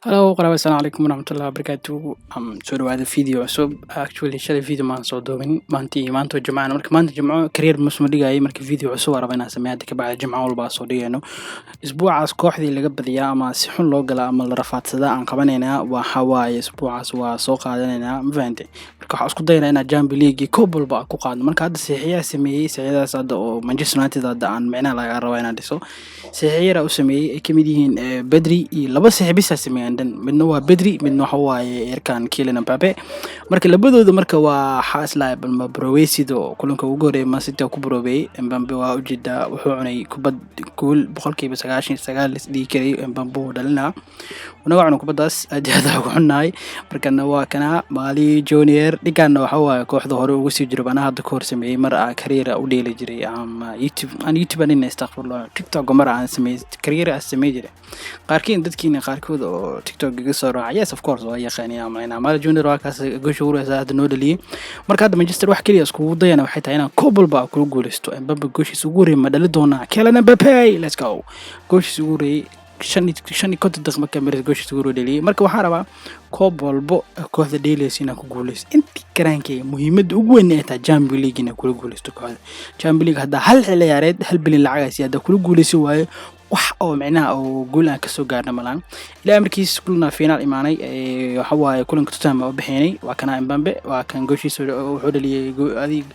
Hello qaraabo, assalaamu calaykum waraxmatullahi wabarakaatu. Soo dhawaada video cusub. Actually, shalay video maan soo duubin, maanta iyo maanta oo Jimcana. Marka maanta Jimco career masma dhigayay. Marka video cusub aan rabaa inaan sameeyo hadda kabacdi Jimco walba aan soo dhigayno. Isbuucaas kooxdii laga badiyaa ama si xun loo galaa ama la rafaadsadaa aan qabanaynaa, waxa waaye isbuucaas waa soo qaadanaynaa, ma fahantay? Marka waxaan isku daynaa inaan Champions League iyo koob walba aan ku qaadno. Marka hadda saxiixyaa sameeyey, saxiixyadaas hadda oo Manchester United hadda aan micnaha laga rabaa inaan dhiso. Saxiixyara u sameeyey ay kamid yihiin Pedri iyo laba saxiix bisa sameeyaan dhan. Midna waa Pedri, midna waxa waaye yarkan Kylian Mbappe. Marka labadooda marka waa waxaa islahay bal ma baroweysid oo kulanka ugu horeeyay Man City ku baroobeyey. Mbappe waa ujeedaa, wuxuu cunay kubad gool 99% la is dhihi karay Mbappe uu dhalinaa, naga cuna kubaddaas, aad iyo aad ugu xunnahay. Markana waa kana Mali Junior dhigaana, waxa waaye kooxda hore ugu sii jiro banaha hadda ka hor sameeyey mar aan career u dheeli jiray ama YouTube aan YouTube aan, astaghfirullah, TikTok mar aan sameeyey career aan sameey jiray. Qaarkiin dadkiina qaarkood oo TikTok iga soo raaca, yes of course, waa yaqaaniin ama inaa Mali Junior waa kaas goosha ugu horeysa hadda noo dhaliyey. Marka hadda Manchester wax kaliya iskugu dayana waxay tahay inaan koob walba kula guuleysto. Mbappe gooshiisa ugu horreeyay ma dhali doonaa? Kylian Mbappe, let's go! Gooshiisa ugu horreeyay 55 daqiiqo markaa maris gooshiisa ugu horreeyay dhaliyey. Marka waxaan rabaa koob walbo kooxda dheelaysa inaan ku guuleysto intii karaankayga. Muhiimadda ugu weyn ay tahay Champions League inaan kula guuleysto kooxda Champions League. Haddaa hal xilli ciyaareed 1 bilyan lacagaasi haddaa kula guuleysan waayo, wax oo micnaha oo guul aan kasoo gaarna malaan. Ilaa markiis kulana finaal imaanay, waxa waaye kulanka Tottenham oo bixinay. Waa kana Mbappe, waa kan gooshiisa wuxuu dhaliyey adig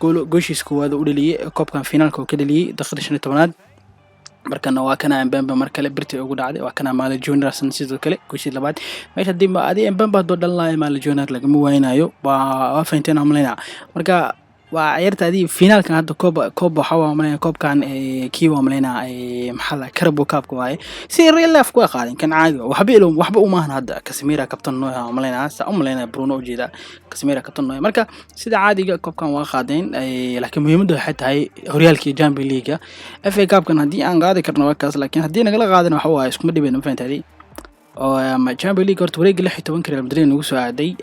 gool, gooshiisa koowaad u dhaliyey koobkan finaalka oo ka dhaliyey daqiiqada 15aad. Markana waa kana Mbappe mar kale birtii ugu dhacday. Waa kana Mali Junior sidoo kale goolshii labaad meesha. Haddii adi Mbappe hadduu dhalin lahayo, Mali Junior lagama waaynayo. Waa fahanteen aan malaynaa. Marka waa ciyaartaadii finaalkan hadda koob waxaa waa malaynaa koobkan kii waa malaynaa, maxaa la Carabao Cup waaye. Si real life ku qaadin kan caadi waxba ilo waxba uma ahan. Hadda Casemiro kabtan noo ah malaynaa, saa u malaynaa Bruno u jeeda Casemiro kabtan noo. Marka sida caadiga koobkan waa qaadeen, laakiin muhiimaddu waxay tahay horyaalkii Champions League. FA Cup-kan haddii aan qaadi karno waa kaas, laakiin haddii nagala qaadana waxa waaye iskuma dhibeen, ma fahantaadi? Oo ama Champions League horta wareegga 16ka Real Madrid nagu soo aaday.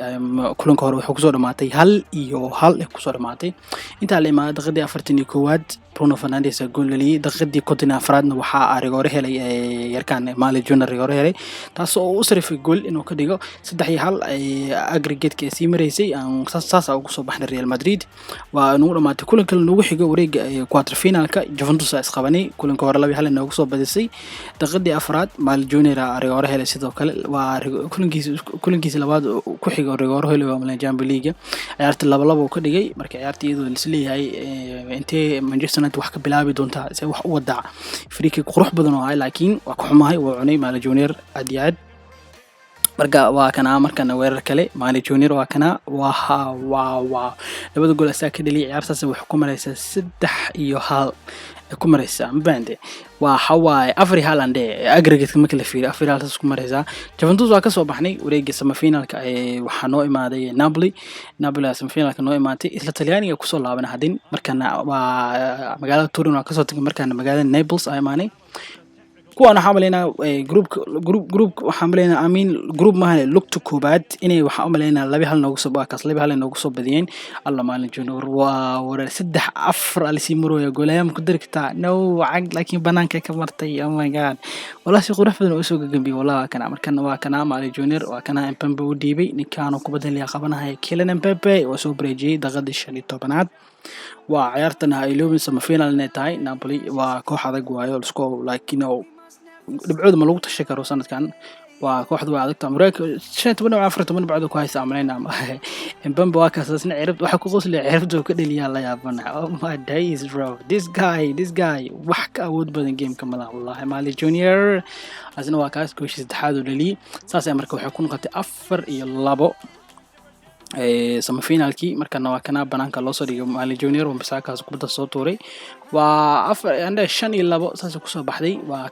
Kulanka hore wuxuu kusoo dhamaatay 1-1 eh kusoo dhamaatay. Intaa la imaaday daqiiqadii 41aad Bruno Fernandes gool dhaliyay. Daqiiqadii 54aadna waxaa rigoore helay yarkaan Mali Junior, rigoore helay taas oo u sarifay gool inuu ka dhigo 3-1 aggregate-ka ee sii maraysay. Aan saas ugu soo baxnay Real Madrid, waa nagu dhamaatay. Kulan kale nagu xigo wareegga quarter finalka Juventus aa isqabanay. Kulanka hore 2-1 noogu soo badisay. Daqiiqadii afraad Mali Junior aa rigoore helay sidoo kale. Waa kulankiisa labaad ku xigo rigoore helay waa Milan Champions League. Ciyaarta 2-2 uu ka dhigay. Marka ciyaarta iyadoo la isleeyahay intee Manchester United wax ka bilaabi doontaa, se wax u wadaa, free kick qurux badan oo ahay, laakiin waa ka xumahay, waa cunay Mali Junior aad iyo aad. Marka waa kanaa markana weerar kale Mali Junior, waa kanaa, waa labada gool asaa ka dhaliyay. Ciyaartaas waxay ku maraysaa 3-1 ay ku maraysaa, ma fahamtay? Waa xawaaye 4-1 aan dhehe aggregate marka la fiiriyo, 4-1 saas ku maraysaa. Juventus waa kasoo baxnay wareegga semifinalka. Waxaa noo imaaday Napoli. Napoli aa semifinalka noo imaatay. Isla Talyaaniga kusoo laabanay haddin. Markana waa magaalada Turin waa kasoo tagay, markaana magaalada Naples aa imaanay. Kuwaan waxaa umaleynaa groupka group waxaan umaleynaa, I mean, group maahan, lugta koobaad inay waxaan umaleynaa 2-1 noogu soo, kaas 2-1 ay noogu soo badiyeen. Alla, Maalin Junior waa wareer, saddex afar aa lasii marooya. Goolayaa ma ku dari kartaa? No cag, laakiin banaanka ka martay. Oh my God, wallahi si qurux badan oo usoo gagambiyey wallahi. Waa kana markana, waa kana Mali Junior, waa kana Mbappe u dhiibay. Ninkaanu kubadda liya qabanaya, Kylian Mbappe waa soo bareejiyey daqiiqadii 15aad. Waa ciyaartan ha iloobin semifinal inay tahay. Napoli waa koox adag waayo lisku, laakiin oo dhibcooda ma lagu tashi karo sanadkan. Waa kooxda waa adagta, mareyka 15 dhibc, 14 dhibcood ku haysta amaleynaa. Mbappe waa kaas isna ciribta waxa ku qoslaya, ciribta uu ka dhaliyaa la yaabana. Oh my days, bro, this guy wax ka awood badan gameka malaha wallahi. Mali Junior asna waa kaas gooshii saddexaad uu dhaliyay. Saas ayaa marka waxay ku noqotay 4-2 semifinalkii. Markana waa kana banaanka loo soo dhigay Mali Junior, Wan-Bissaka kubadda soo tuuray. Waa afar ande 5-2 saasay kusoo baxday. Waa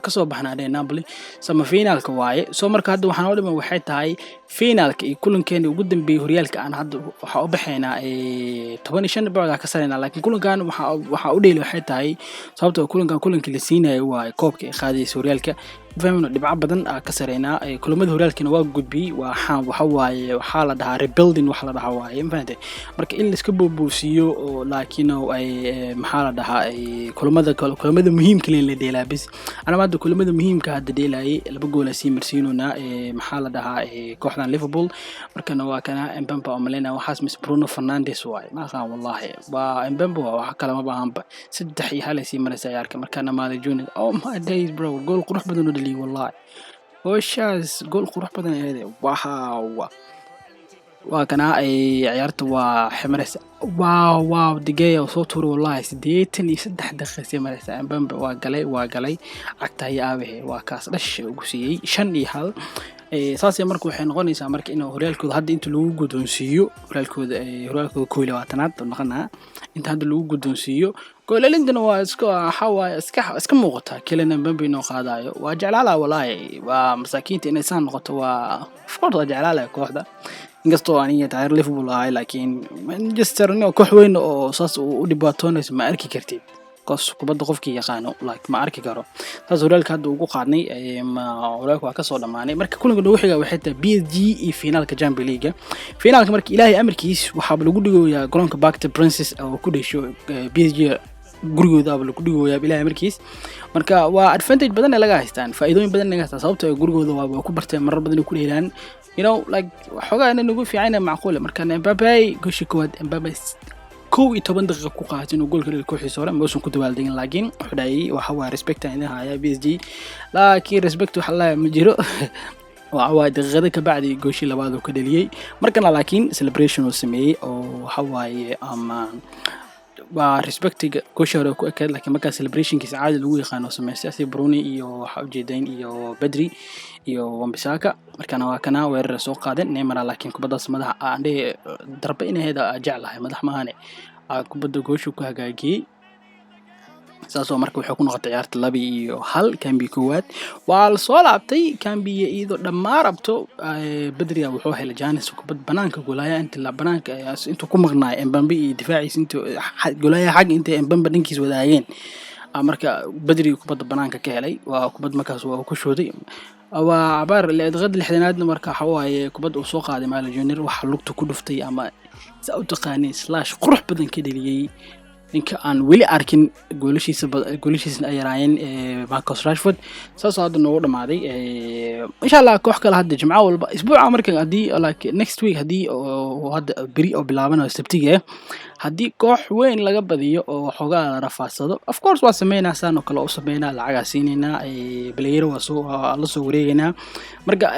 kasoo baxnaa dhe Napoli semifinalka waaye. Soo marka hadda waxaan oo dhiman waxay tahay finalka iyo kulankeeni ugu dambeeyay horyaalka. Aan hadda waxaa u baxaynaa 15 dhibcood aan ka sareynaa, laakiin kulankan waxaa u dheeli waxay tahay sababtoo kulankan kulankii la siinayo waaye koobka ay qaadaysa horyaalka. Fahmino, dhibco badan aa ka sareynaa. Kulamada horyaalkana waa gudbiyey. Waxaa waxa waaye, waxaa la dhahaa rebuilding wax la dhahaa waaye, ma fahantay? Marka in laiska buubuusiyo oo laakiin ay, maxaa la dhahaa, ay kulamada muhiimka la dheelaa bis. Anaba hadda kulamada muhiimka hadda dheelayay, laba gool sii marsiinoonaa, maxaa la dhahaa, kooxdan Liverpool. Markana waa kana Mbemba oo malaynaya waxaas mise Bruno Fernandes waaye, ma aqaan wallahi. Waa Mbemba, waa wax kale ma baahanba. 3-1 ay sii maraysa ciyaarka. Markana Mali Junior, oh my days bro, gool qurux badan oo dhaliyay wallahi. Howshaas gool qurux badan ahayd. Wow, waa kana ay ciyaarta waa ximaraysa. Wow, De Gea oo soo tuuray wallahi. 83 daqiiqa sii maraysa. Mbembe waa galay, waa galay cagta iyo aabahe, waa kaas dhash ugu siiyey, 5-1. Saasay marka waxay noqonaysaa marka in horyaalkooda hadda inta lagu guddoonsiiyo horyaalkooda 21aad oo noqonaa inta hadda lagu guddoonsiiyo. Goolalintana waa iska, waxaa waaye, iska muuqataa Kylian Mbappe inuu qaadayo. Waa jeclaalaha wallahi, waa masaakiinta inay saan noqoto. Waa of course waa jeclaalaha kooxda, inkastoo aniga taageer Liverpool ahay, laakiin Manchester in koox weyn oo saas u dhibaatoonayso ma arki kartid. Cause kubadda qofkii yaqaano like ma arki karo. Saas horyaalka hadda ugu qaadnay, ma horyaalka waa kasoo dhammaanay. Marka kulanka noogu xiga waxay tahay PSG iyo finaalka Champions League. Finaalka marka Ilaahay amarkiis waxaaba lagu dhigoyaa garoonka Parc des Princes oo ku dhesho PSG, gurigoodaaba lagu dhigoyaa Ilaahay amarkiis. Marka waa advantage badan ay laga haystaan, faa'iidooyin badan laga haystaan, sababtoo ah gurigooda waa ku barteen, marar badan ay ku dheelaan, like waxoogaa inay nagu fiican macquule. Marka Mbappe goshi koowaad, Mbappe 11 daqiiqa ku qaatay inuu goolka dhaliyo kooxiisa hore. Ma uusan ku dabaaldegin, laakiin wuxuu dhahayay waxa waa respect aan idin hayaa PSG, laakiin respect waxa la ma jiro. Waxa waaye daqiiqada ka bacdi gooshii labaad uu ka dhaliyey markana, laakiin celebration uu sameeyey oo waxa waaye ama waa respectiga gooshii hore ku ekeed, laakiin markaa celebrationkiisa caadi lagu yaqaano sameystay asi Bruni iyo waxa ujeedayn iyo Pedri iyo Wan-Bissaka. Markana waa kana weerar soo qaadeen Neymar, laakiin kubaddaas madaxa aan dhihi darbe inay ahayd aa jeclahay, madax maahane, aa kubadda gooshu ku hagaajiyey. Saasoo marka waxay ku noqotay ciyaarta 2-1. Kambi koowaad waa la soo laabtay. Kambiga iyadoo dhammaan rabto, Pedri wuxuu helay chance kubad banaanka goolaya inta la banaanka intuu ku maqnaay Mbappe iyo difaaciisa, intuu goolaya xagga intay Mbappe dhankiisa wadaageen. Marka Pedri kubadda banaanka ka helay, waa kubad markaas waa ku shooday, waa cabaar daqiiqada 60aadna. Marka waxa waaye kubadda uu soo qaaday Mali Junior, waxa lugta ku dhuftay ama saa u taqaanay slash qurux badan ka dhaliyey ninka aan weli arkin goolashiisa, goolashiisna ay yaraayeen, Marcus Rashford. Saasoo hadda noogu dhamaaday. Insha Allah koox kale hadda jimco walba isbuuca marka haddii like next week, haddii oo hadda beri oo bilaabanayo Sabtiga, haddii koox weyn laga badiyo oo xoogaa la rafaadsado, of course waa sameynaa saan oo kale u sameynaa, lacagaa siinaynaa, playero waa soo waa la soo wareegaynaa. Marka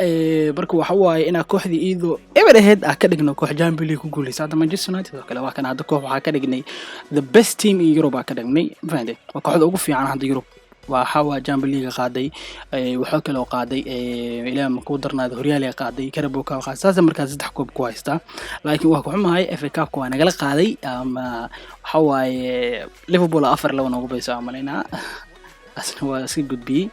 waxa waaye inaa kooxdii iyadoo eber aheyd ah ka dhigno koox Champions League ku guuleysa. Hadda Manchester United oo kale waa kan hadda koox waxaa ka dhignay the best team in Europe aa ka dhignay, ma fahanteen? Waa kooxda ugu fiican hadda Europe. Waxa waa Champions League qaaday, waxaa kaloo qaaday, Ilaah ma ku darnaada, horyaal qaaday, Carabao Cup qaaday. Saas markaas saddex koob ku haystaa, laakiin waa ku xumahay FA Cup waa nagala qaaday. Ama waxa waaye Liverpool 4-2 noogu bayso amalaynaa, asna waa iska gudbiyey.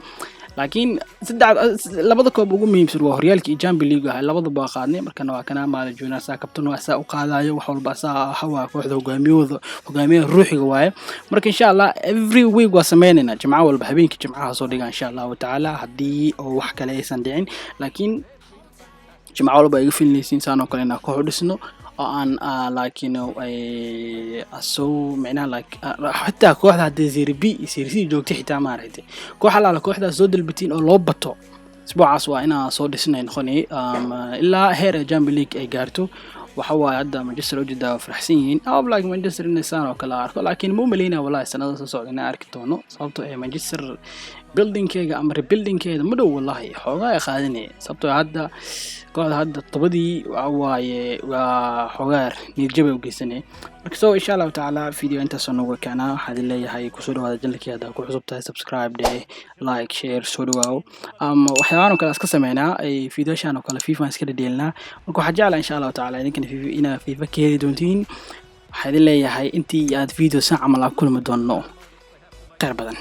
Laakiin saddex labada koob ugu muhiimsan waa horyaalka iyo Champions League ah, labadaba waa qaadnay. Markana waa kana Mali Junior saa kabtan waa saa u qaadayo wax walba, saa waxa waa kooxda hogaamiyahooda, hogaamiyaha ruuxiga waaye. Marka insha Allah every week waa sameynaynaa, jimco walba habeenkii jimcaha soo dhiga insha Allahu tacaala, haddii oo wax kale aysan dhicin. Laakiin jimco walba iga filinaysiin saan oo kale inaan koox u dhisno oo aan laakiin asoo micnaha like xitaa kooxda haddii Serie B iyo Serie C joogta xitaa, maaragtay, koox alaala kooxdaas soo dalbatiin oo loo bato isbuucaas waa inaa soo dhisnay noqonay ilaa heer ay Champions League ay gaarto. Waxa waaye hadda Manchester ujeedaa waa faraxsan yihiin. I hope like Manchester inay saan oo kale arko, laakiin ma umaleynaya wallahi sanada soo socda inaan arki doono, sababtoo ee Manchester buildingkeega ama rebuildingkeeda ma dhow wallahi, xoogaa ay qaadanaya, sababtoo hadda kooxda hadda tobadii waxa waaye waa xoogaa niyad jab ay u geysanaya. Marka so insha Allahu tacaala video intaasoo noogu ekaanaa. Waxaan idin leeyahay kusoo dhawaada channelkii, haddaa ku cusub tahay subscribe dheh, like, share, soo dhawaawo. Ama waxyaabahan oo kale iska sameynaa, videoshan oo kale FIFA iska dhedheelnaa. Marka waxaan jeclahay insha Allahu tacaala idinkana FIFA inaa FIFA ka heli doontiin. Waxaan idin leeyahay intii aad video san camal aan kulmi doono, khayr badan.